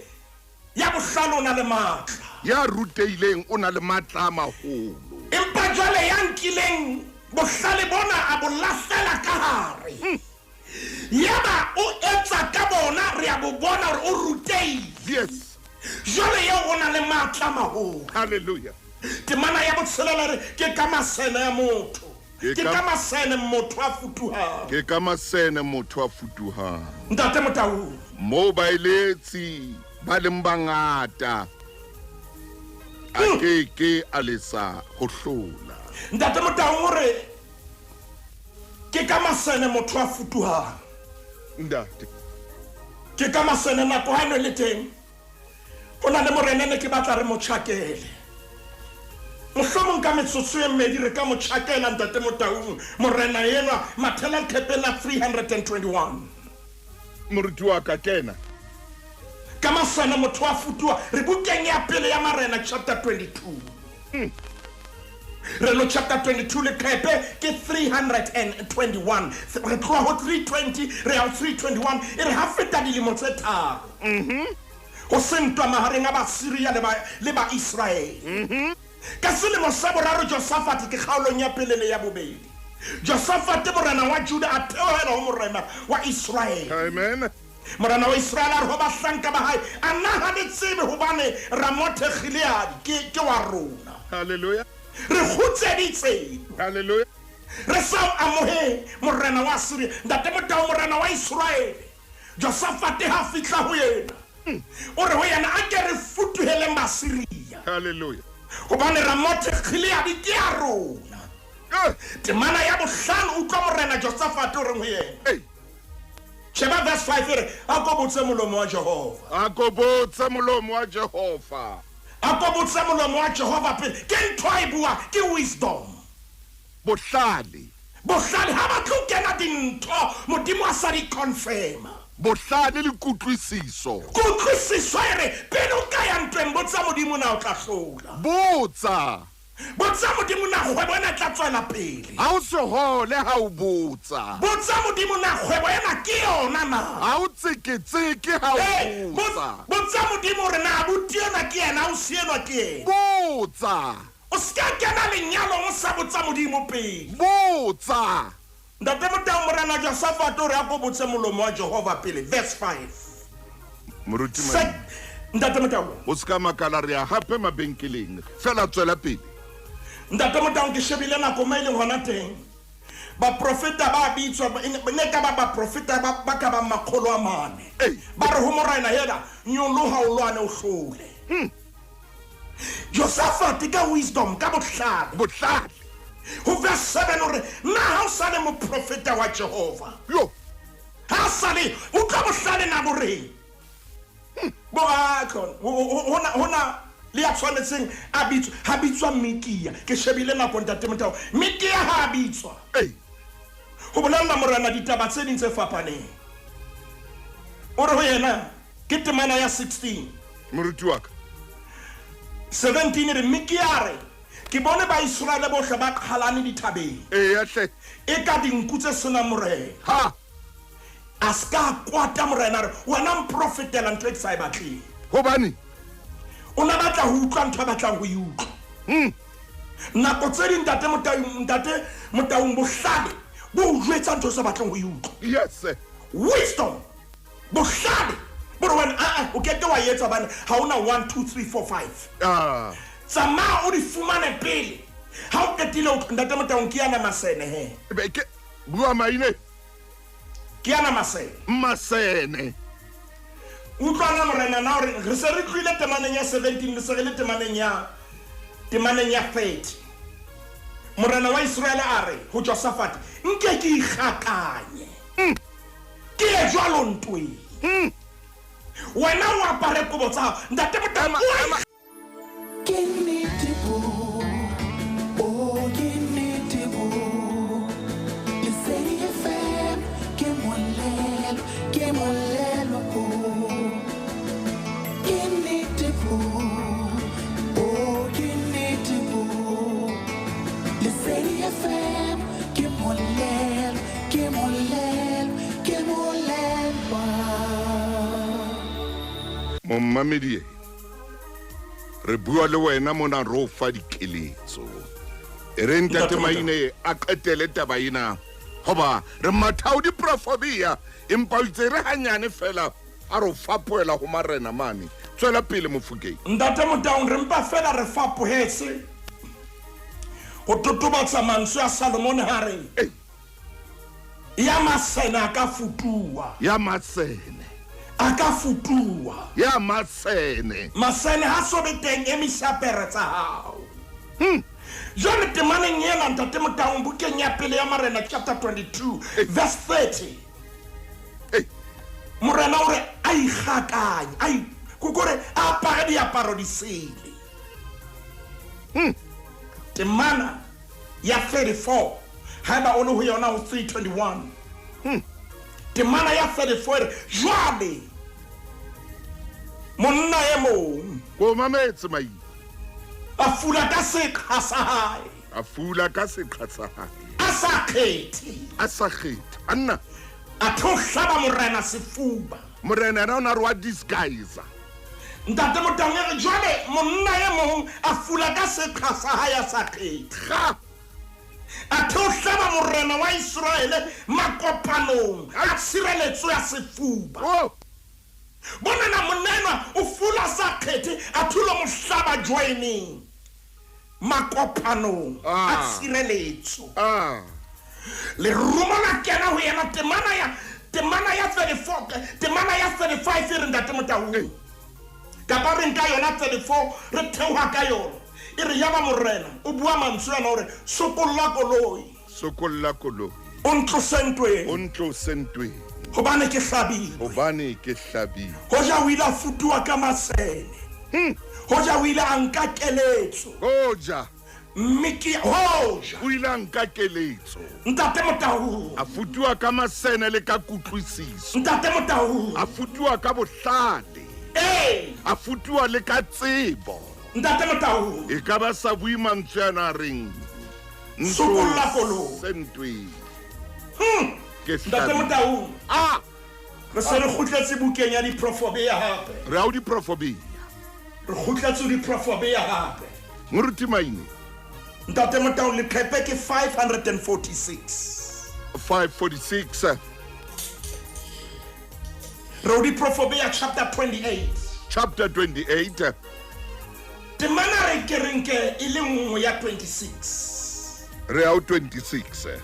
ya bohlale o na le matla. Ya rutehileng o na le matla a maholo. Empa jwale ya nkileng bohlale bona a bo lahlela ka hare. Yaba o etsa ka bona re a bo bona hore o rutehile. Yes. Jwale eo o na le matla a maholo. Hallelujah. Temana ya botshelela re ke ka masene a motho. Ke Ke ka- ka masene motho a futuhang. Ke ka masene motho a futuhang. Ntate Motaung. Moo baeletsi ba leng bangata a ke ke a lesa ho hlola. Ntate Motaung o re ke ka masene motho a futuhang. Ntate. Ke ka masene nako ha e ne le teng. Ho na le morena ne ke batla re mo tjhakele. Mohlomong ka metsotso e mmedi re ka mo tjhakela Ntate Motaung. Morena enwa mathela leqhepeng la 321. Moruti wa ka kena. Ka masene motho a futuha re bukeng ya pele ya Marena chapter 22. Re lo chapter 22 leqhepe ke 321. Re tloha ho 320 re ya ho 321 e re ha feta dilemo tse tharo. Ho se ntwa mahareng a Basiria le ba Israele. Ka selemo sa boraro Josafate ke kgaolong ya pele le ya bobedi. Josafate morena wa Juda a theohela ho morena wa Israele. Amen. Morena wa Israele a re ho bahlanka ba hae, a na ha le tsebe hobane Ramothe Gileade ke wa rona. Hallelujah. Re kgutseditse. Hallelujah. Re sa o amohe morena wa Siria. Ntate Motao morena wa Israele. Josafate ha fihla ho yena. O re ho yena a ke re futuhele Masiria. Hallelujah. Hobane Ramothe Gileade ke ya rona. Temana ya bohlano utlwa morena Josafate o reng ho yena. Hey. Sheba verse 5 e re, a ko botse molomo wa Jehova. A ko botse molomo wa Jehova. A ko botse molomo wa Jehova pele. Ke ntho a e buang, ke wisdom. Bohlale. Bohlale ha ba tlo kena dintho Modimo a sa di confirma. Bohlale le kutlwisiso. Kutlwisiso e re pele o ka ya ntweng botsa Modimo na o tla hlola. Botsa. Botsa Modimo na kgwebo ena e tla tswela pele. Ha o se hole ha o botsa. Botsa Modimo na kgwebo ena ke yona na. Ha o tseketseke ha o botsa. Botsa Modimo hore na abuti enwa ke yena, ausi enwa ke yena. Botsa. O se ka kena lenyalong o sa botsa Modimo pele. Botsa. Ntate Motao morena Josafate o re a ko botse molomo wa Jehova pele. Verse 5. Moruti Maine. Ntate Motao. O se ka makala re ya hape mabenkeleng. Fela tswela pele. Ntate Motao ke shebile nako mo e leng hona teng. Baprofeta ba bitswa, ne ka ba baprofeta ba ka ba makgolo a mane. Ba re ho morena hela, nyoloha o lwane o hlole. Josafate ka wisdom, ka bohlale. Bohlale. Ho verse 7 o re, na ha o sa le moprofeta wa Jehova. Yo. Ha sa le, o tla bohlale na bo reng? Bo a tlon, hona le ya tshwanetseng a bitswa, ha bitswa Mikia. Ke shebile nako Ntate Motao. Mikia ha bitswa. Ei. Ho bolella morena ditaba tse ding tse fapaneng. O re ho yena ke temana ya 16. Moruti wa ka. 17 re Mikia re ke bone ba Israele bohle ba qhalane dithabeng. Eya hle. E ka dinku tse senang morena. Ha. A ska kwata morena re wena mprofetela ntho e ke sa e batleng. Hobane o na batla ho utlwa ntho a batlang ho e utlwa. Nako tse ding Ntate Motaung, Ntate Motaung bohlale bo o jwetsa ntho o sa batleng ho e utlwa. Yes. Wisdom. Bohlale bo re wena a o keke wa etsa hobane ha ona 1 2 3 4 5. Ah. Tsamaya o di fumane pele. Ha o qetile o Ntate Motaung ke yana masene he. Be ke bua maine. Ke yana masene. Masene. Utlwana morena na hore re se re tlohile temaneng ya 17 re se re le temaneng ya 30. Morena wa Israele a re ho Josafate, nke ke ikgakanye. Ke ye jwalo ntweng. Wena o apare kobo tsa hao. Ntate Motao, o a Ke nnete bo, oh, ke nnete bo. Lesedi FM, ke molelo, ke molelo bo. Ke nnete bo, oh, ke nnete bo. Lesedi FM, ke molelo, ke molelo, ke molelo. Momamedi, re bua le wena mona ro fa dikeletso. E re Ntate Maine a qetele taba ena Hoba re matha ho diprofobia, empa o itse re hanyane fela a re o fapohela ho marena mane. Tswela pele Mofokeng. Ntate Motaung, re mpa fela re fapohetse ho totobatsa mantswe a Salomone ha re Ei. ya masene a ka futuwa. Ya masene. A ka futuwa. Ya masene. Masene ha so be teng, emisa pere tsa hao. Jwale temaneng ena Ntate Motaung, bukeng ya pele ya Marena chapter 22 verse 30. Ei. Morena o re a ikgakanye, a kore a apare diaparo di sele. Temana ya 34 haeba o le ho yona ho 321. Temana ya 34 e re jwale monna e mong Ko mametse mai. a fula ka seqha sa hae. A fula ka seqha sa hae. A sa kgethe. A sa kgethe. Anna. A tlo hlaba morena sefuba. Morena yena o na re wa disguise. Ntate Motaung e re jwale monna e mong a fula ka seqha sa hae a sa kgethe. Ga. A tlo hlaba morena wa Israele makopanong a tshireletso ya sefuba. Oh. Bonana monna enwa o fula sa kgethe a thulo mohlaba joining makopanong a tshireletso. Lerumo la kena ho yena temana ya 34, temana ya 35 e re Ntate Motaung. Kapa re nka yona 34 re theoha ka yona. E re yaba morena o bua mantswe ana hore sokolla koloi. Sokolla koloi. O ntlose ntweng. O ntlose ntweng. Hobane ke hlabile. Hobane ke hlabile. Hoja o ile a futuwa ka masene. Hoja o ile a nka keletso. Hoja. Mme ke hoja. O ile a nka keletso. Ntate Motaung. A futuwa ka masene le ka kutlwisiso. Ntate Motaung. A futuwa ka bohlale. Ee. A futuwa le ka tsebo. Ntate Motaung. E ka ba sa bue mantswe ana a reng, Sokolla koloi. Ntlose ntweng. Ke Ntate hlabile. Motaung. Ah. Re se re kgutletse bukeng ya diprofobia hape. Re a o diprofobia. Re kgutletse diprofobia hape. Moruti Maine. Ntate Motaung, leqepe ke 546. 546. Re o diprofobia chapter 28. Chapter 28. Temana re ke re nke e le nngwe ya 26. Re a o 26.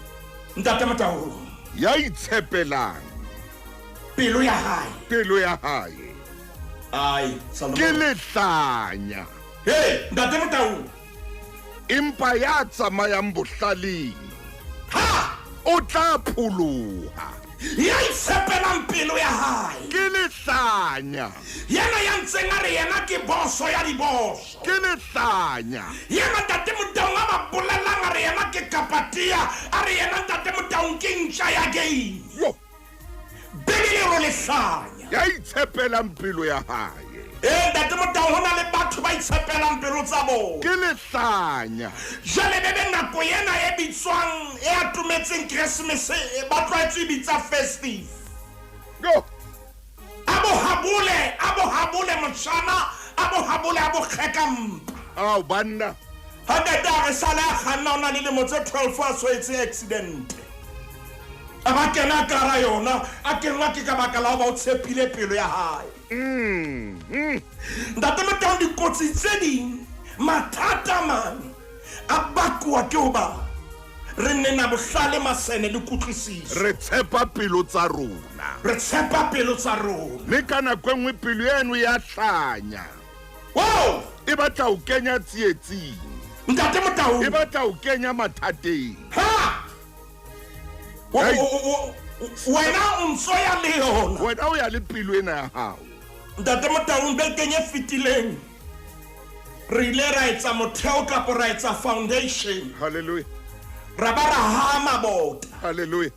Ntate Motaung. Ya itshepelang. Pelo ya hae. Pelo ya hae. Ai, Salomon. Ke lehlanya. Hey, Ntate Motaung. Empa ya tsamayang bohlaleng. Ha! O tla pholoha. Ya itshepelang pelo ya hae. Ke lehlanya. Yena ya ntseng a re yena ke boso ya diboso. Ke lehlanya. Yena Ntate Motaung a ba bolelang a re yena ke kapatia, a re yena Ntate Motaung ke ntja ya game. Yo. Bibele e re lehlanya. Ya itshepelang pelo ya hae. Ee, Ntate Motaung, ho na le batho ba itshepelang pelo tsa bona. Ke lehlanya. Jwale be be nako ena e bitswang, e atometseng Keresemese, ba tlwaetse e bitsa festive. Yo. A bo habole, a bo habole motjhana, a bo habole, a bo kgeka mpa. Ao, banna. Ha ntate a re sale a kganna, o na le lemo tse 12 a tshwaetse accident. A ba kena ka hara yona, a kenngwa ke ka baka la hoba o tshepile pelo ya hae. Ntate Motaung, dikotsi tse ding, mathata a mang a bakuwa ke hoba re nena bohlale, masene le kutlwisiso. Re tshepa pelo tsa rona. Re tshepa pelo tsa rona. Mme ka nako e nngwe pelo eno ya hlanya. Wow! E batla ho kenya tsietsing. Ntate Motaung. E batla ho kenya mathateng. Ha! Wena o ntso ya le yona. Wena o ya le pelo ena ya hao. Ntate Motaung, bekeng e fetileng re ile ra etsa motheo kapa ra etsa foundation. Hallelujah. Ra ba ra haha mabota. Hallelujah.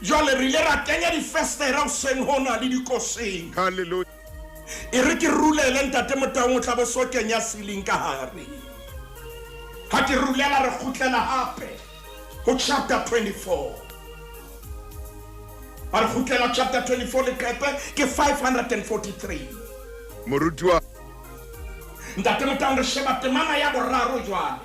Jwale re ile ra kenya difestere hoseng hona le dikoseng. Hallelujah. E re ke rulele Ntate Motaung, o tla bo so kenya ceiling ka hare. Ha ke rulela re kgutlela hape ho chapter 24. Ha re kgutlela chapter 24 leqepe ke 543. Moruti wa Ntate Motaung, re sheba temana ya boraro jwale.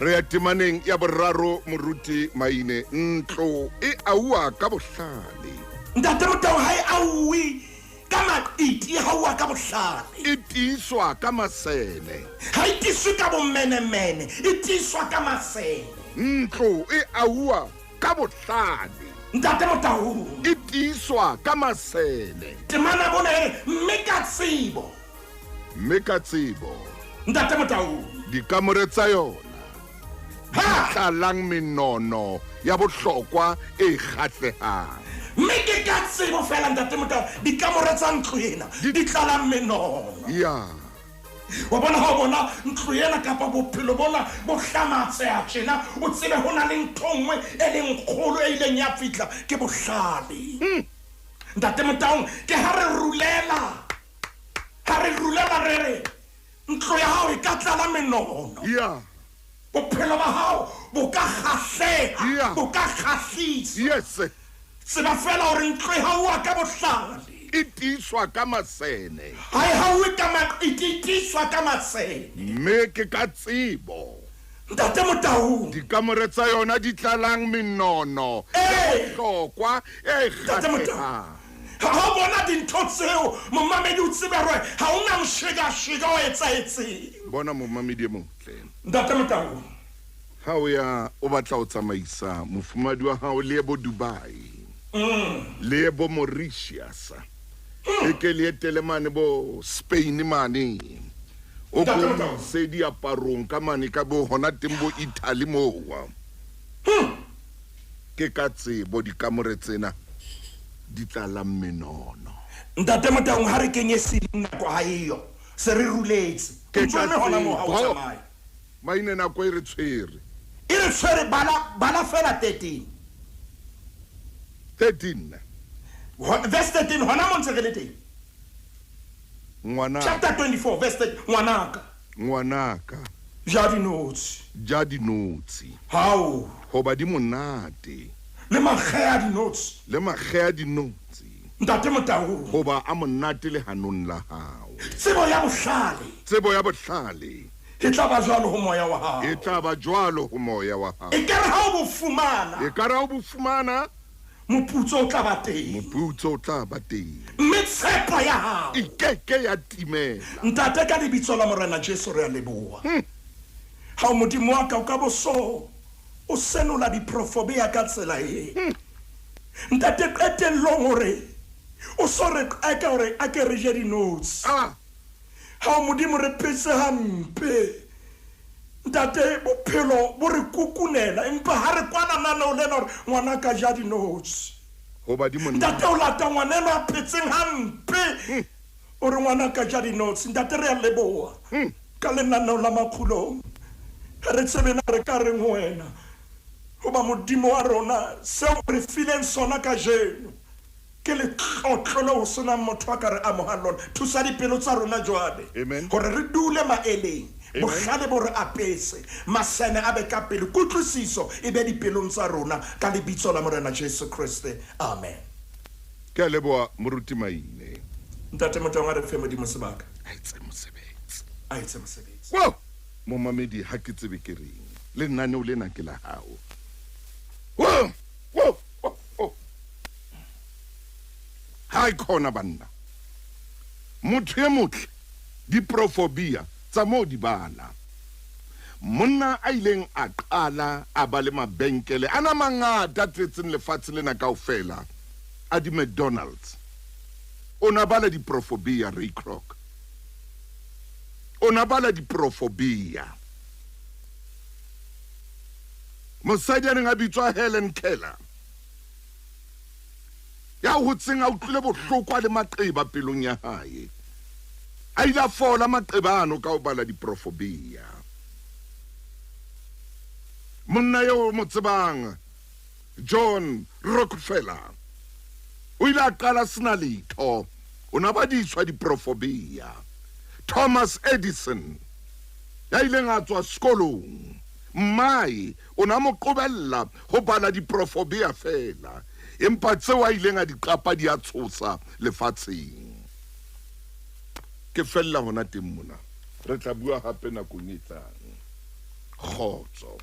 Re ya temaneng ya boraro moruti Maine ntlo e auwa ka bohlale. Ntate Motau ha e auwe ka maqiti e hauwa ka bohlale. E tiiswa ka masene. Ha e tiiswe ka bomenemene e tiiswa ka masene. Ntlo e auwa ka bohlale. Ntate Motau. E tiiswa ka masene. Temana bona e re mme ka tsebo. Mme ka tsebo. Ntate Motau. Dikamore tsa yona di tlalang menono ya bohlokwa e kgahlehang. Mme ke ka tsebo fela Ntate Motau dikamore tsa ntlo ena di tlalang menono. Ya. Wa bona ha o bona ntlo ena kapa bophelo bona bo hlamatseha tjena o tsebe ho na le ntho nngwe e leng kgolo e ileng ya fihla ke bohlale. Ntate Motaung ke ha re rulela ha re rulela re re ntlo ya hao e ka tlala menono. Ya. Bophelo ba hao bo ka kgahleha Yeah. bo ka kgahlisa. Yes. Tseba fela hore ntlo e hauwa ka bohlale. E tiiswa ka masene. Ha e hauwe ka maqiti e tiiswa ka masene. Mme ke ka tsebo. Ntate Motaung. Dikamore tsa yona di tlalang menono ya Ee. bohlokwa e Ntate Motaung. kgahlehang. Ha o bona dintho tseo momamedi o tsebe hore ha o na moshekasheka o etsahetseng. Bona momamedi e motle. Ntate Motaung. Ha o ya o batla ho tsamaisa mofumadi wa hao le ye bo Dubai. Le ye bo Mauritius. E ke le etele mane bo Spain mane. O Ntate ko Motaung. se diaparong ka mane ka bo hona teng bo Italy moo. Ke ka tsebo dikamore tsena di tlalang menono. Ntate Motaung ha re kenye sedi nako ha eyo se re ruletse. Ke O ntso ka eme hona moo ha o tsebo. tsamaye. Maine nako e re tshwere. E re tshwere bala bala fela 13. 13. Verse 13 hona mo ntse re le teng. Ngwana Chapter 24 verse 13 ngwanaka. Ngwanaka. Ja dinotshi. Ja dinotshi. Hao. Hoba di monate. Le makge a dinotshi. Le makge a dinotshi. Ntate Motaung. Hoba a monate lehanong la hao. Tsebo ya bohlale. Tsebo ya bohlale. E tla ba jwalo ho moya wa hao. E tla ba jwalo ho moya wa hao. E ka re ha o bo fumana. E ka re ha o bo fumana. Moputso o tla ba teng. Moputso o tla ba teng. Mme tshepo ya hao. E keke ya timela. Ntate ka lebitso la Morena Jesu re a leboha. Ha o Modimo wa ka o ka bo so o senola diprofobia ka tsela e. Ntate qetellong hore o so re qeka hore a ke re je dinotshi. Ah. Ha o Modimo re phetse hampe. Ntate bophelo bo re kukunela empa ha re kwana naneo lena hore ngwana ka ja dinotshi. Hoba di monate. Ntate o lata ngwaneno a phetseng hampe. O re ngwana ka ja dinotshi. Ntate re a leboha. Ka lenaneo la Makgulong. Ha re tsebe na re ka reng ho wena. Hoba Modimo wa rona seo re fileng sona kajeno ke letlotlo leo ho senang motho a ka re amohang lona. Thusa dipelo tsa rona jwale. Amen. Hore re dule maeleng. Amen. Bohlale bo re apese. Masene a be ka pele. Kutlwisiso e be dipelong tsa rona ka lebitso la Morena Jesu Kriste. Amen. Ke a leboha Moruti Maine. Ntate Motaung a re fe Modimo sebaka. A etse mosebetsi. A etse mosebetsi. Wow! Momamedi ha ke tsebe ke reng. Lenaneo lena ke la hao. Wow! Wow! Wow! Wow! Ha e khona banna. Motho e motle diprofobia tsa moo di bala. Monna a ileng a qala a ba le mabenkele a na mangata a tletseng lefatshe lena kaofela a di McDonald's. O na bala diprofobia Ray Kroc. O na bala diprofobia. Mosadi a neng a bitswa Helen Keller. Ya hotseng a utlwile bohloko a le maqeba pelong ya hae. A ile a fola maqeba ano ka ho bala diprofobia. Monna eo o mo tsebang John Rockefeller o ile a qala sena letho. O na badiswa diprofobia. Thomas Edison ya ileng a tswa sekolong, mmae o na mo qobella ho bala diprofobia fela, empa tseo a ileng a di qapa di a tshosa lefatsheng. Ke fella hona teng mona. Re tla bua hape nakong e tlang. Kgotso.